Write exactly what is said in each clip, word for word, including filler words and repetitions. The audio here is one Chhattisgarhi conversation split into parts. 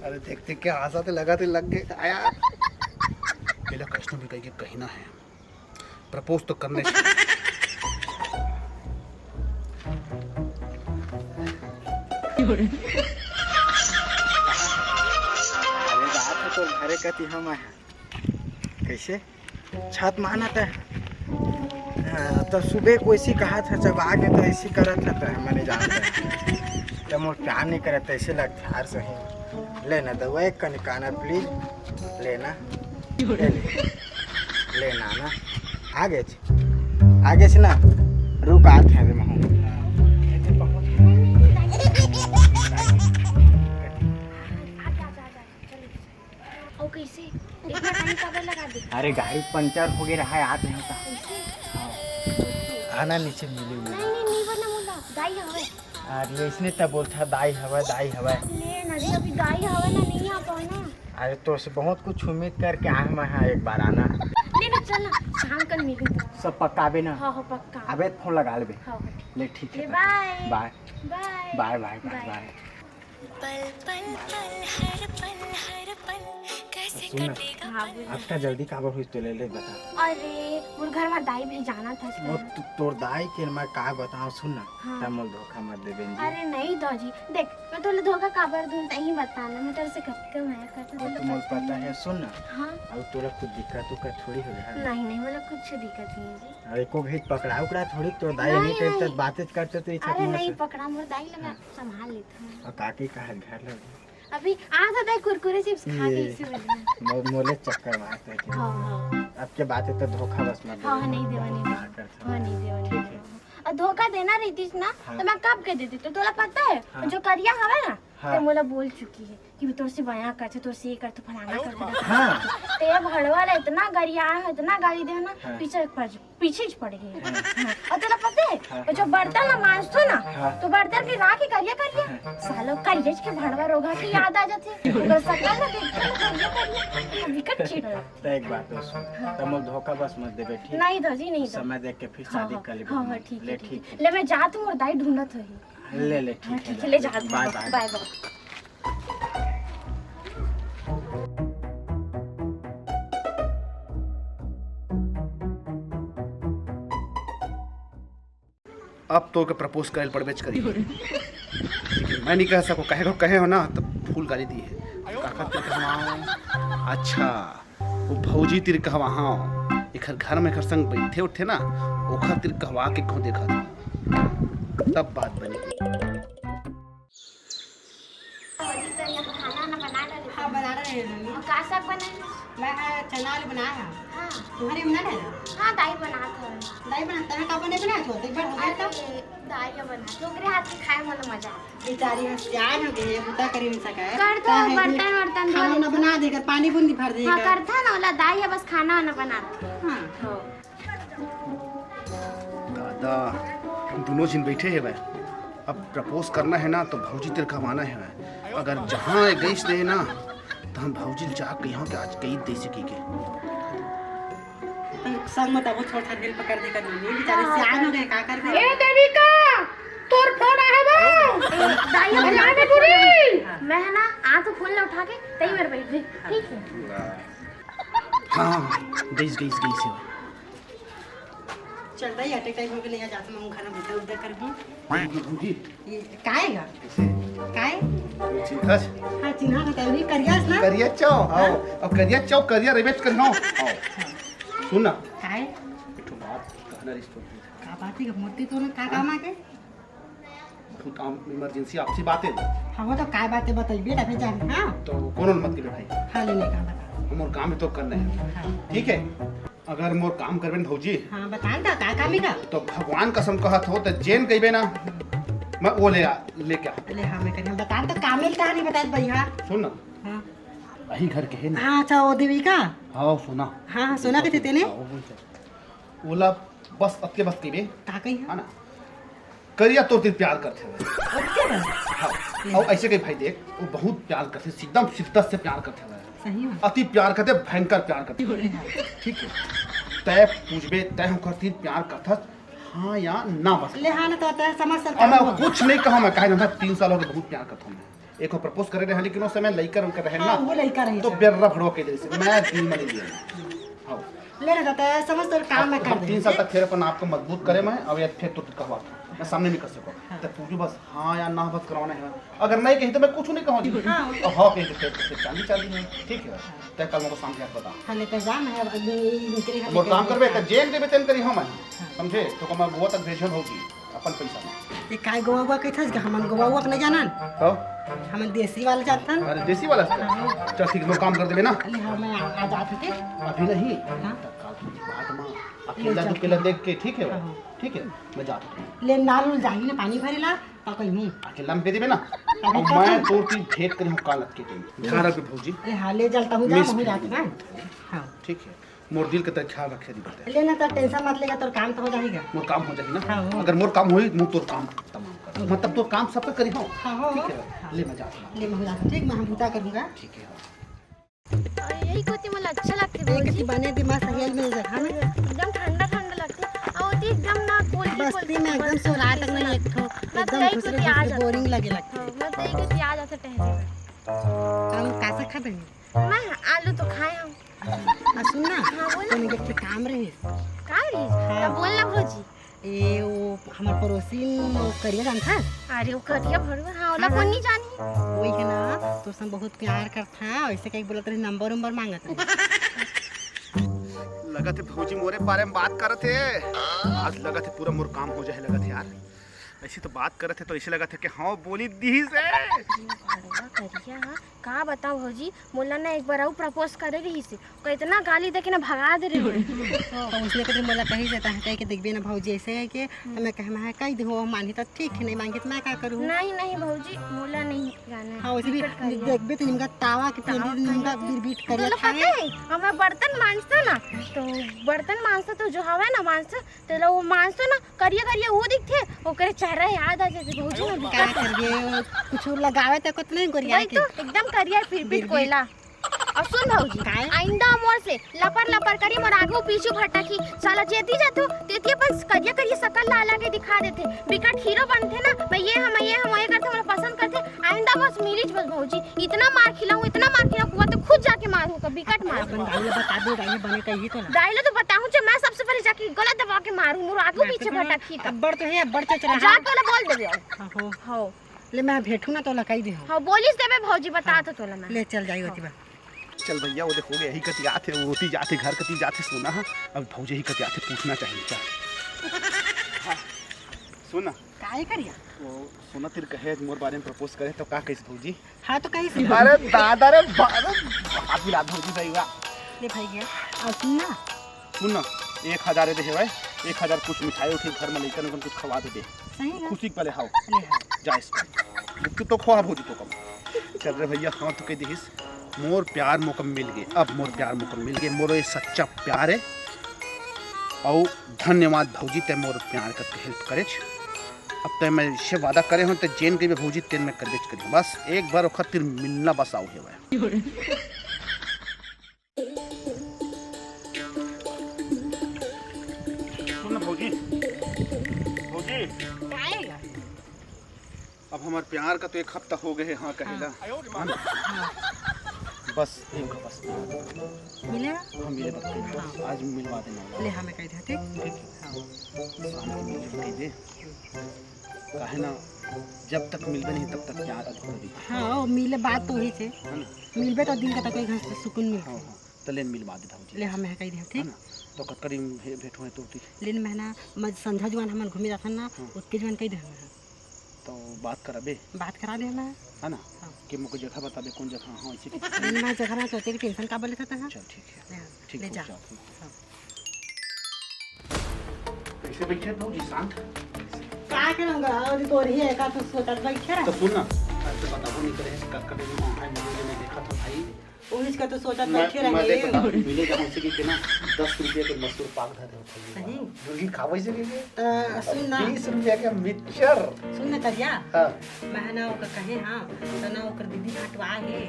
अरे देख देख के हाँसथे, लगा थे लग गए। आया। पहला कइसनो भी कहिके कहिना हे, प्रपोज तो करने से। अरे रात में तो घरे कती हम आए हैं। कइसे? छत माना त, हाँ, तो सुबह को ऐसी कहा था, जब आगे तो ऐसी करत था, तो मैंने जानता है। तो मोर प्यार नहीं करत, ऐसे लगता हर सही। लेना दवा एक कनिकाना, प्लीज लेना। ले ले। लेना ना। आगे से, आगे से ना, रुक आत है रे महू। आजा, आजा, आजा, चलो। ओ, कैसे? इतना टाइम काबर लगा दे? अरे, गाड़ी पंचर हो गया रहा है, आज नहीं था। कैसे? हाँ। आना नीचे मिले हुए। नहीं, नहीं, नहीं बना मुला, दाई हवे। अरे, इसने तब बोलता, "दाई हवे, दाई हवे।" ले ना रे, अभी दाई हवे ना, नहीं आ पाए ना। अरे, तो से बहुत कुछ उम्मीद करके आए मैं, हाँ, एक बार आना। ले ना, चल ना, शाम कन मिलू। सब पक्का बे ना? हाँ, हाँ, पक्का। अबे फोन लगा लेबे। हाँ, हाँ, ठीक। ले, ठीक है, ले, बाय। बाय। बाय। बाय, बाय, बाय, बाय। बाय। पल पल पल, हर पल हर पल, कैसे सुन ना, कटेगा हाँ, पल। अतना जल्दी काबर होइस तो ले ले बता। अरे, मोर घर में दाई भी जाना था वो इसलिए। तू, तोर दाई के मैं का बताऊं, सुन ना, हाँ। तै मोला धोखा मत दे बेन जी। अरे नहीं दौजी, देख, मैं तोला धोखा काबर दूं, तहीं बता ना, मैं तोर से कब के मया करता वो तोला तो मोला पता पता है, नहीं। सुन ना। हाँ। अब तोला कुछ दिक्कत उक्कत थोड़ी हो रहा है? नहीं, नहीं, मोला कुछ दिक्कत नहीं है जी। अरे को घड़ी पकड़ा उकड़ा थोड़ी, तो दाई नहीं नहीं, करते, नहीं। बातें करते तो ये अरे छत में नहीं, से। पकड़ा मोर दाई लगा, हाँ। संभाल लेता हूँ। और काकी का है घर लग? अभी आ जाता है कुरकुरे चिप्स खा के ये इसी वजह। मो-, मोले चक्कर मारता है कि हाँ, हाँ। अब के बात है तो धोखा बस मत हाँ, देना। नहीं देवा, नहीं देवा। हाँ, नहीं देवा, नहीं ठीक है। देवा। और धोखा देना रहितिस ना, हाँ। तो मैं कब के देती? तो तोला पता है, हाँ। जो करिया हवे ना, हाँ। तो मोला बोल चुकी है कि मैं तोर से बया करथे, तोर से ये करथे, फलाना करथे, हाँ। ते भड़वा ला इतना गरिया है, इतना गाली दे ना, हाँ। पीछे पड़ जा। पीछे ज पड़ गई। हाँ। हाँ, और तोला पता है, हाँ, वो जो हाँ। बर्तन ला मांजथो ना, हाँ। तो बर्तन के राख ही करिया करिया। हाँ। सालो करिया के भड़वा रोगहा की याद आ जाथे। ओकर शकल ला देख के ना करिया करिया। विकट चिढ़ लगथे। तो एक बात तो सुन, हाँ। तो मोला धोखा बस मत देबे, ठीक? नहीं दौजी, नहीं दौजी। समय देख के फिर हाँ, शादी हाँ, कर लेबे हाँ, हम। हाँ, ठीक ले, है, ठीक ठीक है। है। ले मैं जात हूँ, मोर दाई ढूंढत होही। ले, ले, ठीक हाँ, है, ठीक है, ले जा। बाय, बाय। बाय, बाय। अब तो ओके प्रपोज करे ल पड़बेच करी। लेकिन मैं नहीं कह सको, कहे को कहे हो ना, तब फूल गाली दी है। काकर तिर कहवाओं? अच्छा, वो भौजी तिर कहवाओं। एकर घर में एकर संग बैठे उठे ना, ओकर तिर कहवा के कहूँ देखा था। तब बात बनी। भौजी, तो यहाँ खाना वाना बना डाले हाँ, थे? बना रहे हैं मम्मी। और का साग बनाए? मैं, हाँ, चना आलू बनाया है। हाँ। तुम्हारे बना रहे हैं? हाँ, दाई बनात हवे। दाई बना, तने का बने बनाए तो? एक बार हो गया तो? अरे, दाई ह बनात, ओकरे हाथ के खाए में मजा आथे। बेचारी ह सियान हो गई है, बुता करी नहीं सका है। कर दो, ताहे बर्तन वर्तन धो खाना वाना लेती। बना देकर, पानी बूंदी भर देकर। हाँ, करथा ना, ओला दाई ह बस खाना वाना बनात। हाँ। हाँ। दादा, दोनों झिन बैठे हेवय। अब प्रपोज करना है ना, तो भौजी तेर कहवाना है। अगर जहाँ ये गईस नहीं ना, तो हम भौजी ल जाके यहाँ के आज कई देसी की के। संग में तबो छोड़ छाड़ दिल पकड़ दे कर मम्मी, बेचारे हाँ। सियान हो गए, का कर दे? ए देविका, तोर फोन आए बा। दाई, अरे, आने पूरी। मैं है ना, आ तो फोन ला उठा के, तई मेरे बैठ गई। ठीक है। हाँ, हाँ, हाँ, गईस, गईस, गईस है। चल रही अटैक टाइप होके ले आ जाता मैं घर में बैठा उधर कर हूँ। ये काय गा? कैसे? काय? चिन्हस? हाँ, चिन्हा था, तभी करियास ना? करिया चाव, हाँ। हाँ। अब करिया चाव, करिया रेबेच कर, हाँ। हाँ। सुन ना। काय? एक ठो बात कहना रिश्तो। का बात है? मोती तो ना, का काम आके? बहुत आम इमरजेंसी आपसी बात है। हाँ, वो तो काय बात है, बताइए ना, फिर जान, हाँ। तो कोनो मत के भाई। हाँ, ले, ले, का बता। हमर काम भी तो करना है। हाँ। ठीक है? अगर मोर काम करबे न भौजी, हाँ, बता न, का काम है का? तो भगवान कसम कहत हो, तो जेन कहिबे ना, मैं वो ले आ, लेके आ। ले, हाँ, मैं करिया। बता न, तो काम है का नहीं बता भैया? सुन ना। हाँ। वही घर के है ना। हाँ, अच्छा, वो देवी का? हाँ, सुना। हाँ, हाँ, सुना के थे तेने? हाँ, वो बोलते। ओला बस अतके बस कहिबे। का कही है? है ना? करिया तोर तिर प्यार करथे भाई। ओके भाई। हाँ। अउ ऐसे कही भाई देख, वो बहुत प्यार करथे, एकदम शिद्दत से प्यार करथे भाई। सही में? अति प्यार करथे, भयंकर प्यार करथे। ठीक है। तय पूछबे, तय ओकर तिर प्यार करथस, हाँ या ना बस। ले हाँ ना तो तय समझ सकता अब मैं हूँ। कुछ नहीं कहा, मैं काहे ना तीन साल हो गए, बहुत प्यार करता हूँ मैं। एक ठो प्रपोज करे रहे, लेकिन उस समय लइका उनका रहे हाँ, ना, वो लइका रहे तो सर। बेर्रा भड़वा के दे से, मैं दिल में नहीं दिया। हाँ। ले ना दादा, समझ तोर काम मैं कर हम दे। तीन साल तक फिर अपन आपको मजबूत करे मैं, अब ये फिर तो कहवा था, मैं सामने नहीं कर सको। हाँ। तो तू जो बस हाँ या ना बस करवाना है, अगर नहीं कही तो मैं कुछ नहीं कहूँ। हाँ। तो हाँ कही तो फिर, फिर चांदी चांदी है, ठीक है। तय कल मेरे को शाम के आप बता। हाँ, ले तो जा, मैं अब अभी निकले और काम करबे, तो जेन देबे तेन करी हम, हाँ। समझे? तो मैं गोवा तक भेजन होगी। अपन पैसा में। ये काय गोवा गोवा कहिथस ग? हमन गोवा गोवा के नहीं जानन। तो? हमन देसी वाला जानथन। अरे देसी वाला से? हाँ। चल ठीक है, मोर काम कर देबे ना। अरे हाँ, मैं आ, आ जात हूँ, ठीक? अभी नहीं। हाँ। तत्काल तुझे बाद में अकेला ले चल। दुकेला देख के, ठीक है? हाँ, हाँ। ठीक है, मैं जात हूँ। ले नाल उल जाही ना पानी भरे ला, पकई हूँ। अकेला में दे देबे ना। तभी और तो मैं तू तोर की भेंट करी हूँ काल के टाइम। ध्यान रखबे भौजी। अरे हाँ, ले चलता हूँ, जा, मिस मैं भी जात नहीं। हूँ। हाँ। ठीक है। मोर दिल के तय ख्याल रखे दी बता। ले ना, तो टेंशन मत लेगा, तोर काम तो हो जाएगा। मोर काम हो जाही ना? हाँ, हो। अगर मोर काम होई, मुँह तोर काम तमाम कर। हो। मतलब तोर काम सब करी हो। हाँ, हो। ठीक है, ले मैं जात हूँ। ले मैं जात हूँ, ठीक, मैं हम बुता करूँगा। ठीक है। और यही कोती मोला अच्छा लगथे एक भौजी। बने दिमाग सहेल में जगह में। एकदम ठंडा ठंडा लगथे। और ओती एकदम ना कोल्ड बस्ती कोल्ड में एकदम सोरात नहीं एक ठो। मैं एकदम तो यही दूसरे कोती आ दूसरे जाता। बोरिंग लगे लगथे। हाँ, मैं तो यही कोती आ जाता टहले बर। हम का सा खाबे? मैं आलू तो खाए हूँ। आ, सुन ना, हाँ, बोल। तोर एक ठे काम रहे। का रही? हाँ। तब बोल ना भौजी। ए, वो हमर पड़ोसी वो करिया जानथस? अरे, वो करिया भरुआ, हाँ, ओला हाँ, कोन हाँ। नहीं जानी? वही है ना, तोर संग बहुत प्यार करथा, ऐसे कहीं बोलत रहे, नंबर उम्बर मांगत रहे। लगत है भौजी मोरे बारे में बात करत है। आज लगत है पूरा मोर काम हो जाए लगत है यार। ऐसी तो बात करत है तो ऐसे लगत है कि हाँ बोली दी से। अरे, भरुआ करिया, का बताओ भौजी, मोला ना एक बार अउ प्रपोज करे रहिस हे, ओकर इतना गाली देके ना भगा दे रहे। तो उसने कदे मोला कही जाता है, कह के देखबे ना भौजी ऐसे है के, तो मैं कहे, मैं कह दे हो, मानही तो ठीक है, नहीं मांगे तो मैं का करूँ? नहीं, नहीं भौजी, मोला नहीं जाना है। हाँ, वैसे भी टिकट कर लिया। देखबे तो निमका तावा के पेंदी तावा निमका खाइए। बिरबिट करे तोला था। पता है, हमें बर्तन मांजता ना, तो बर्तन मांजता तो जो हवा ना मांजता, तेला वो मांजतो ना, करिया करिया वो दिखथे, ओकरे चेहरा याद आ जाथे भौजी। अरे, मैं का करबे, कुछ लगावे त कुछ नहीं करिया वही के। तो, एकदम करिया फिर भी बिरबिट। कोयला। और सुन भौजी, काय? आइंदा मोर से लपर लपर करी, मोर आगू पीछू भटकी, साला जेती जाथो, तेती अपन करिया करिया सकल ला ला के दिखा देथे, बिकट हीरो बनथे ना, मैं ये हम, ये हम, ये करथे, मोला पसंद करथे, आइंदा बस मिलीच बस भौजी, इतना मार खिलाऊं, इतना मार खिलाऊं, कुआ तो खुद जाके मारूं, कभी कट मार। अपन दाई ला बता दे, दाई ला बने कही तो ना। दाई ला तो बताऊं, जो मैं सबसे पहले जाके गला दबा के मारूं, मोर आगू पीछे भटकी तो। अब्बड़ तो है, अब्बड़ चचरा। जाके ओला बोल देबे। हाँ, हो। हो। ले मैं भेंटू ना तो लकाई दे हो। हाँ, बोलिस देबे भौजी, बता हाँ। तो तोला मैं। ले चल जाई होती बा। चल भैया, वो देखो यही कति आथे, वो ओती जाथे, घर कति जाथे, सुना है। अब भौजी ही कति आथे, पूछना चाहिए, चल। हाँ, सुन ना। काहे करिया? वो सुना तेरे कहे मोर बारे में प्रपोज करे तो का कहिस भौजी? हाँ, तो कहिस। अरे दादा रे, बा-, अरे बाप रे, भौजी सही बा। ले भाई गया। और सुन ना। सुन ना, एक हजार दे हेवय, एक हजार कुछ मिठाई उठाई घर में लइका मन कुछ खवा दे दे। सही है। खुशी के पले हाव। ले हाँ। जा इसको। तू तो खवा भौजी तो कम। चल रे भैया, हाँ तो कह दिहिस। मोर प्यार मोकम मिल गए, अब मोर प्यार मोकम मिल गए, मोर ये सच्चा प्यार है। अउ धन्यवाद भौजी, तै मोर प्यार का हेल्प करेच। अब तै मैं इससे वादा करे हूँ, तै जेन कहिबे भौजी, तेन मैं करबेच करी। बस एक बार ओखर तीर मिलना बस आऊ हेवय। सुन ना भौजी, भौजी। काहे गा? अब हमार प्यार का तो एक हफ्ता हो गए है, हाँ कहेला। हाँ। हाँ ना? हाँ। बस एक बस। मिले? हाँ, मिले बस। हाँ। आज मिलवा देना। ले, हाँ, मैं कह दे, ठीक? ठीक। हाँ। शाम को मिले, कह दे। काहे ना, जब तक मिलबे नहीं, तब तक प्यार अधूरा दिखता। हाँ, वो मिले बात तो वही से। है ना? मिलबे तो दिन का तक कोई घर से सुकून मिलता हाँ, है। हाँ। तो लेन मिलवा दे भौजी। ले, हाँ, मैं कह दे, है ठीक? ना? तो कतकरी भे-, भेंट होए तो ठीक। लेन मैं ना, मैं संझा जुआन हमन घूमे जाथन ना, हाँ। ओतके जुआन कह दे हमें। तो बात कराबे? बात करा दे हमें। है ना? हाँ। कि मोके जगह बताबे, कौन जगह? हाँ, ऐसे कि नहीं, मैं जगह ना सोचे कि टेंशन का बोले था, हाँ? चल, ठीक है। हाँ, ठीक ले है, जा। चल, ठीक है। हाँ। कैसे बैठे तो जी शांत? का करूँगा? और तो रही है, का तो सोचत बैठे रहे। तो सुन ना, आज तो बताबो नहीं करे, का कभी भी मांगा नहीं, मैंने देखा था भाई। ओहिच का तो सोचत मैं, बैठे मैं रहे। देख बता, मिले जहाँ से कि ना दस रुपये के मसूर पाक धरे होते हैं। सही? गुलगी खावे से भी। त सुन ना। बीस रुपये के मिक्सचर। सुन ना करिया। हाँ। मैं ना ओकर कहे हाँ, त ना ओकर दीदी हटवा हे।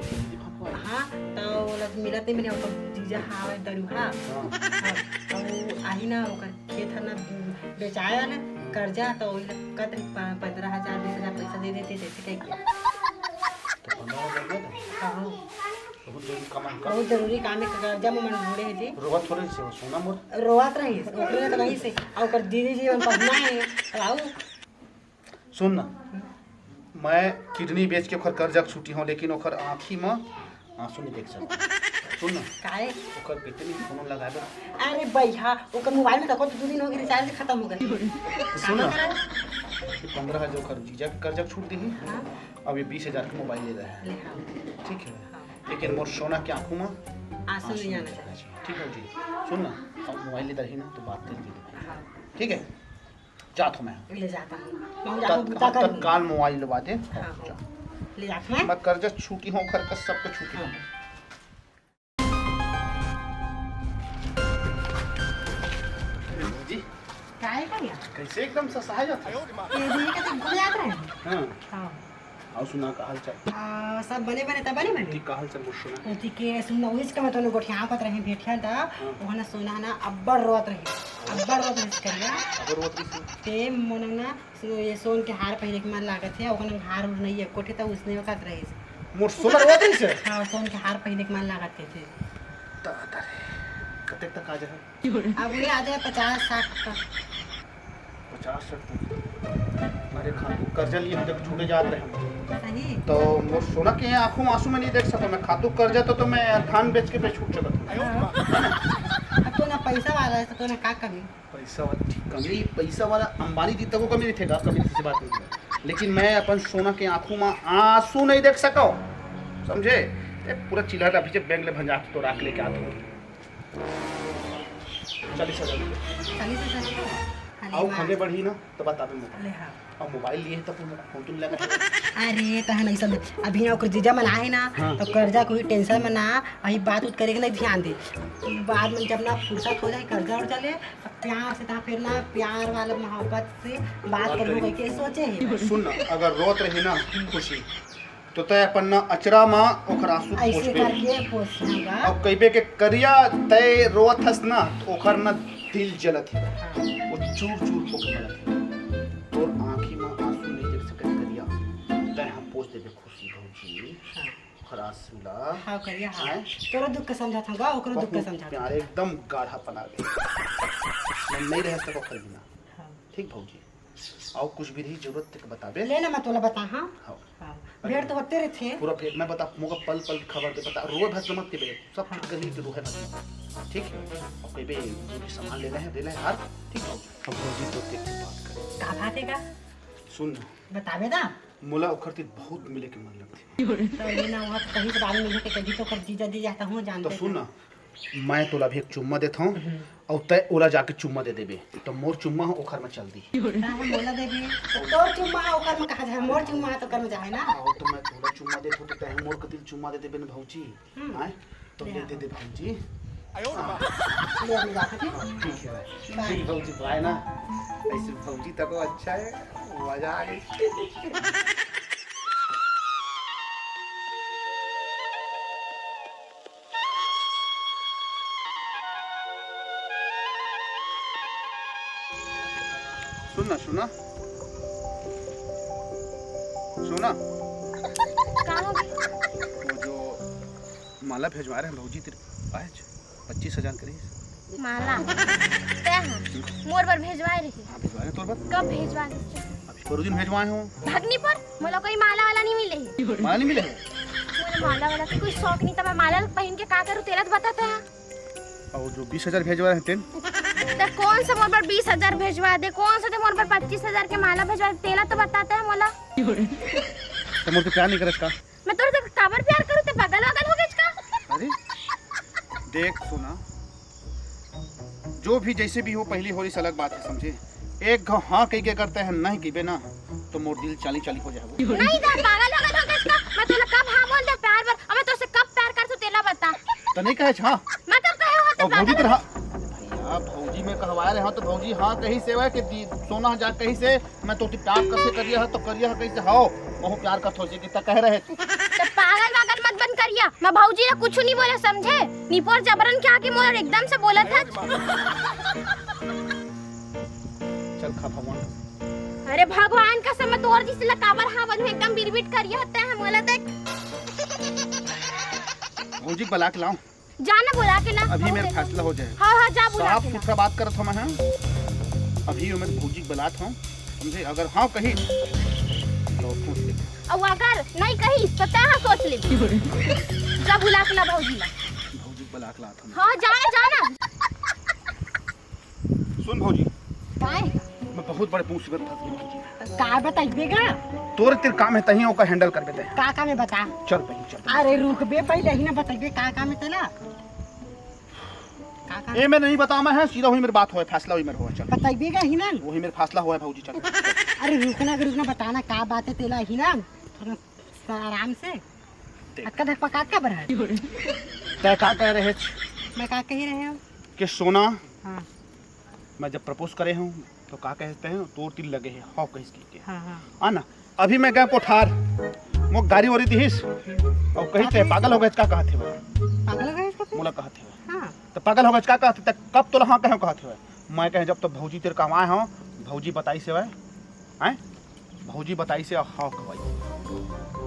हाँ, त ओला मिलत नहीं मिले, ओकर जीजा हावे दरुहा। हाँ। हाँ, त वो आही ना ओकर खेत है ना बेचाया ना कर्जा, त ओला कत प-, पन्द्रह हजार, बीस हजार पैसा दे देते, जैसे कह के। तो कहो। बहुत जरूरी काम है का? बहुत जरूरी काम है, कर्जा में मन ढूंढे है जी। रोवत हो रही से वो सोना मोर? रोवत रही, ओकरे तो वही से, और ओकर दीदी जी मन पहुना है, तो आओ। सुन ना, मैं किडनी बेच के ओकर कर्जा के छूटी हूँ, लेकिन ओकर आँखी में आंसू नहीं देख सकता। सुन ना, काहे? ओकर बेटे ने फोन लगाए बर। अरे भैया, ओकर मोबाइल में तको तो दो दिन हो गए, रिचार्ज खत्म हो गए। सुन ना, पंद्रह हजार ओकर जीजा के कर्जा के छूट दी। हाँ। अब ये बीस हजार का मोबाइल ले रहा है। ले हाँ। ठीक है। हाँ। लेकिन मोर सोना के आंखों में आंसू नहीं आना चाहिए। ठीक है जी। सुन ना, अब मोबाइल ले रही ना, तो बात कर ली। हाँ। ठीक है, जात हूँ मैं। ले जाता हूँ। मैं जाके तत-, बूता हाँ, कर लूँ। तत्काल मोबाइल लवा दे। हाँ, हाँ। जा। ले जाता हूँ। मैं कर्जा छूटी हूँ, घर का सब पे छूटी हूँ। हाँ। जी। काहे का यार? कैसे एकदम ससहा जात है? ये भी के तो भूल जात रहे। हाँ। हाँ। और सुना का हाल चाल? आ, सब बने बने, तब बने बने। ठीक का हाल चाल, मोर सोना? ओती के सुन ना, उहिच का मैं तोने गोठिया आवत रहे, भेठिया था, हाँ। वहाँ ना सोना ना अब्बड़ रोत रही, अब्बड़ रोत रही करिया। अब्बड़ रोत रही से? ते मोना ना, सो-, ये सोन के हार पहने के मन लागत है, ओकन हार उर नहीं है, कोठे तक उसने वक्त रही। मोर सोना रोत रही से? हाँ, सोन के हार पहने के मन लागत है थे। दादा रे, कतेक तक आ जाए? अब ये आ जाए पचास साठ तक। पचास साठ तक। अरे खातू, कर्जा लिए हम जब छूटे जात रहे हम। सही। तो मोर सोना के आंखों में आंसू में नहीं देख सकता मैं। खातू कर्जा तो, तो मैं धान बेच के पे छूट सकता हूँ। हाँ। अब तो ना पैसा वाला है, तो ना का कमी? पैसा वाला ठीक कमी, पैसा वाला अंबानी जी तक को कमी नहीं थे का, कमी से बात नहीं है। लेकिन मैं अपन सोना के आंखों में आंसू नहीं देख सको, समझे? ए, पूरा चिल्लाटा पीछे बैंक ले भंजा तो राख लेके आते हूँ। चालीस हजार रुपये। चालीस हजार रुपये? अरे आओ, वाह। खगे बढ़ी ना, तो बताबे मोबाइल। ले हाँ। और मोबाइल लिए तो फोन, फोन तो लगा है। अरे, तो है नहीं सब। अभी ना ओकर जीजा मन आए ना, हाँ। तो कर्जा कोई टेंशन में ना, अभी बात उत करे के नहीं ध्यान दे। बाद में जब ना फुर्सत हो जाए कर्जा उर्जा ले, तो प्यार से, तहाँ फिर ना प्यार वाला मोहब्बत से बात बात करूँ करी। कह के सोचे है। सुन ना, अगर रोत रही ना खुशी, तो तय अपन न अचरा म ओखर आंसू ऐसे पोंछबे। करके पोंछेगा। अब कहिबे के करिया तय रोवत हस ना, तो ओखर न दिल जलत हे। हाँ। वो चूर चूर होके मरत हे। तोर आंखी म आंसू नहीं देख सकत करिया, तय हम पोंछ देबे खुशी भौजी। हाँ। ओखर आंसू ला। हाँ, करिया, हाँ। हैं? तोरो दुख के समझत हूँ गा, ओकरो दुख के बहुत समझत हूँ। प्यार, एकदम गाढ़ा पना गए। मैं नहीं रह सको ओखर बिना। हाँ। ठीक भौजी। अउ कुछ भी रही जरूरत तेके बताबे। ले ना, मैं तोला बता, हाँ? हाँ। हाँ। भेंट तो होते रहिथे। पूरा भेंट मैं बता, मोका पल पल खबर दे, बता, रोए भर मत के बे, सब हाँ। ठीक कर ली तो रोए भर मत। ठीक है? अब कहीं बे, जो भी सामान लेना है, देना है हार, ठीक है? अब भौजी तो तेरे से बात कर। का बात है का? सुन ना। बताबे ना। मोला ओखर ती बहुत मिले के मन लगथे। तो ये ना, वहाँ तो कहीं से बाद में मिले के कभी तो कर जीजा जी जाता हूँ, जानते तो सुन हैं। ना, मैं तोला भी एक चुम्मा देत हूँ, हम्म। और तय ओला जाके चुम्मा दे देबे, तो मोर चुम्मा ह ओखर में चल दी। काहे मोला देबे? तो तोर चुम्मा ह ओकर में कहाँ जाए? मोर चुम्मा ह तो ओकर में जाए ना। आओ, तो मैं तोला चुम्मा देत हूँ, तो तय मोर कतिल चुम्मा दे देबे ना भौजी। हम्म। आय? तो ले ले दे आओ। दे भौजी। हाँ। ले, हम जाते हैं। हाँ, ठीक है भाई। बाय। ठीक भौजी, बाय ना। ऐसे भौजी तको अच्छा है, मजा आ गई। सुन ना, सुन ना। सुन ना। का हो गई? वो जो माला भेजवा रहे हैं भौजी तेरे आज, पच्चीस हजार करीस। माला? तय हाँ, मोर बर भेजवाए रही। हाँ, भेजवाए रहे तोर बर। कब भेजवाए रही? अभी परोदिन भेजवाए हो। भगनी पर मोला कोई माला वाला नहीं मिले है। माला नहीं मिले है? मोला माला वाला के कोई शौक नहीं था, मैं माला पहन के का करूँ, तेला तो बताते हैं। और जो बीस हजार भेजवा रहे हैं तेन? ते कौन सा मोर बर बीस हजार भेजवा दे, कौन सा ते मोर बर पच्चीस हजार के माला भेजवा दे, तेला तो बताते हैं मोला। ते मोर से प्यार नहीं करस का? मैं तोर से काबर प्यार करूँ, ते पागल वागल हो गए का? अरे, देख सोना, जो भी जैसे भी हो, पहली होली से अलग बात है, समझे? एक घाव हाँ कह के करते हैं, नहीं कहिबे ना, तो मोर दिल चाली चाली हो जाए। नहीं, ते पागल वागल हो गए का? मैं तोला कब हाँ बोल दे प्यार बर, अब मैं तोर से कब प्यार करथूँ, तेला बता। तो नहीं कहे हाँ? मैं कब कहे हो, ते और भौजी पागल? तेरा भैया, भौजी में कहवा रहे हो, तो भौजी हाँ कही से हुआ कि दी-, सोना जा कही से मैं तो प्यार कसे करिया है, तो करिया है कैसे हो? बहुत प्यार करत हो जी, कितना कह रहे। तो पागल वागल मत बन करिया, मैं भौजी ला कुछ नहीं बोले, समझे? निपोर जबरन क्या के मोर एकदम से बोलत है। चल खा भगवान। अरे भगवान का समय तोर जिस ला काबर हाँ बनू, एकदम बिरबिट करिया होता है मोला देख। भौजी बला के लाओ। जाना बोला के ला। अभी मेर फैसला हो जाए। हाँ, हाँ, जा बोला साफ के ला। सुथरा बात करत हँव मैं, हाँ। अभी मैं भौजी बलात हँव, समझे? अगर हाँ कही तो सोच ले। अउ अगर नहीं कही तो तैं हा सोच ले। जा बुला के ला भौजी ला। भौजी बला के लात हँव। हाँ, जाना, जाना। सुन भौजी, काय? मैं बहुत बड़े मुसीबत में फँस गेंव भौजी। का बताइबे गा? तोर तीर काम हे, तहीं ओकर handle करबे तैं। का काम हे बता? चल बहिनी, चल। अरे रुकबे, पहिले ही ना बताइबे का काम हे तेला। का काम? ए मैं नहीं बतावँव मैं, हाँ, सीधा वही मेर बात होय, फैसला वही मेर होय, चल। बताइबे गा ही ना। वही मेर फैसला होय भौजी, चल। अरे रुकना, रुकना, बताना का बात हे तेला ही ना, थोड़ा सा आराम से। देख। अतका धकपकात काबर हस? तैं का कहे रहेच? मैं का कहे रहेंव? कि सोना, हाँ। मैं जब propose करे हँव, तो का कहे रहेच, तोर तीर लगे हे, हव कहिस कहिके। हाँ, हाँ। आ ना, अभी मैं गेंव कोठार, मोर गारी-वारी दिहिस, अउ कहिस तैं पागल हो गेस, का कहत हवस? पागल हो गेस का तैं? मोला कहत हवस। हाँ। त पागल हो गेस, का कहत हवस? त कब तोला हाँ कहेंव कहत हवस? मैं कहेंव, जब तो भौजी तीर कमाए हँव, भौजी बताइस हवय, हैं? भौजी बताइस हे, हव कहे हवय।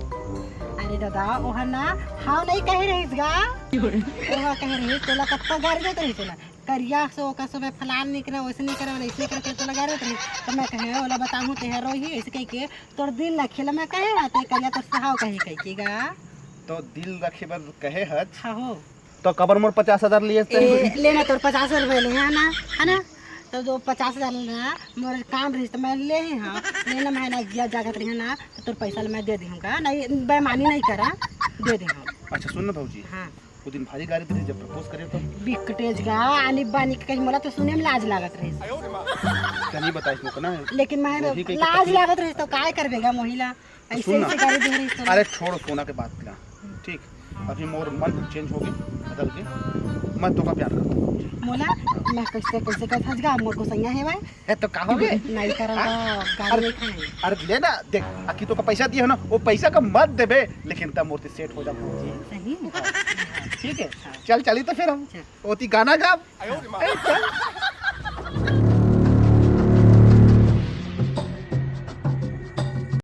अरे दादा, ओह ना हव नहीं कहे रहिस गा। ओह कहे रहिस, तोला कतका गारी देत रहिस तोला। करिया से ओकर समय फलान नहीं करे, वैसे नहीं करे, वैसे नहीं करे, तोला गारी देत रहिस। त मैं कहेंव, ओला बताहूँ, तैं हा रोही, अइसे कहिके तोर दिल रखे ला मैं कहे हा, तैं करिया तोर से हव कहे कहिके गा। त दिल रखे बर कहे हच? हाँ हो। त काबर मोर पचास हजार लिहेस तैं? ए, ले ना, तोर पचास हजार रुपया ले, है ना, है ना? त जो पचास हजार लेना, मोर काम रहिस त मैं ले ही हँव, ले ना, मैं ना जिया जागत रहे ना, त तोर पैसा ल मैं दे देहूँ का, नहीं, बेईमानी नहीं करा, दे देहूँ। अच्छा सुन ना भौजी, हाँ। वो दिन भारी गारी देहे जब propose करे त? बिकटेच गा, आनी बानी के कहीं मोला तो सुने में लाज लागत रहिस। तैं नहीं बताइस मोला ना। लेकिन मैं वही कही कि लाज तकलीफ लागत रहिस त काय करबे गा मोहिला? त ऐसे सुन ना। ऐसे गारी दे रहिस तोला। अरे छोड़ सोना के बात ला, ठीक? अभी मोर मन change हो गे, बदल गे, मैं तोका प्यार करता हूँ। मोला, मैं कैसे, कैसे कर फंस गा, मोर को सैया हे भाई। ए, तो का हो गे? नहीं करा हाँ? तो गाली अरे, नहीं खाए। अरे ले ना, देख, अकी तोका पैसा दिए हँव ना, वो पैसा का मत देबे, लेकिन तब मोर से set हो जा भौजी। सही? ठीक है, चल चली तो फिर हम चल। ओती गाना गाब। ए, चल।